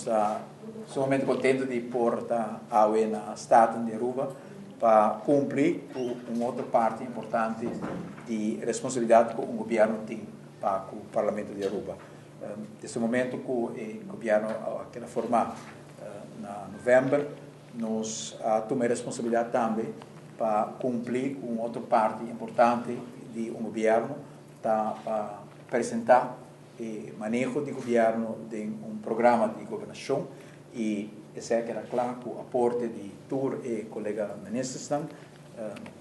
Nos ta sumamente contento di por ta awe na Staten di Aruba pa cumpli cu un otro parti importante di responsabilidad cu un gobierno tin pa cu Parlamento di Aruba. Desde e momento cu e gobierno a keda forma na november, nos a tuma e responsabilidad tambe pa cumpli cu un otro parti importante di un gobierno, ta pa presenta e maneho di gobierno den un programa di gobernacion y esey a keda cla cu aporte di tur e colega ministersnan.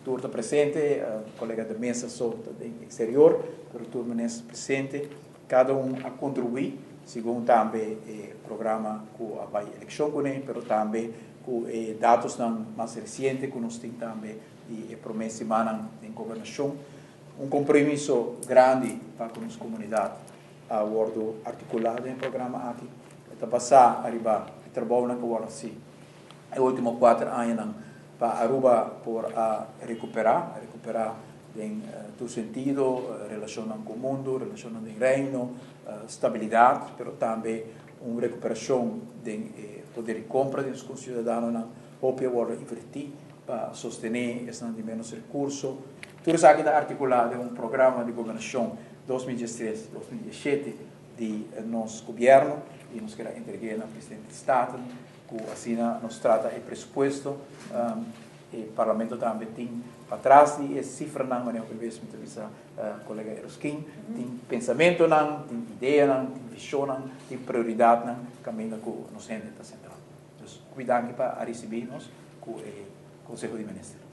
Tur ta presente, colega de mesa so ta den exterior, pero tur minister presente. Cada un a contribui segun tambe e programa cu a bay eleccion cune, pero tambe cu e datosnan mas reciente cu nos tin tambe di e prome simannan den gobernacion. Un compromiso grandi pa cu nos comunidad a wordo articula den e programa aki. E ta basa ariba e trabounan cu wordo haci e ultimo cuater añanan pa Aruba por a recupera, recupera den tur sentido, relacionnan cu mundo, relacionnan den Reino, stabilidad, pero tambe un recuperacion den e poder di compra di nos conciudadanonan. Hopi a wordo inverti pa sostene esnan di menos recurso. Tur esaki ta articula den un programa di gobernacion 2013, 2017 di nos gobierno y nos kier a entregue na Presidente di Staten cu asina nos trata e presupuesto. E Parlamento tambe tin patras di e cifranan, manera hopi bes mi ta bisa colega Eroskin, tin pensamentonan, tin ideanan, tin visionnan, tin prioridadnan caminda cu nos hende ta centra. Dus hopi danki pa a ricibi nos cu e Conseho di Minister.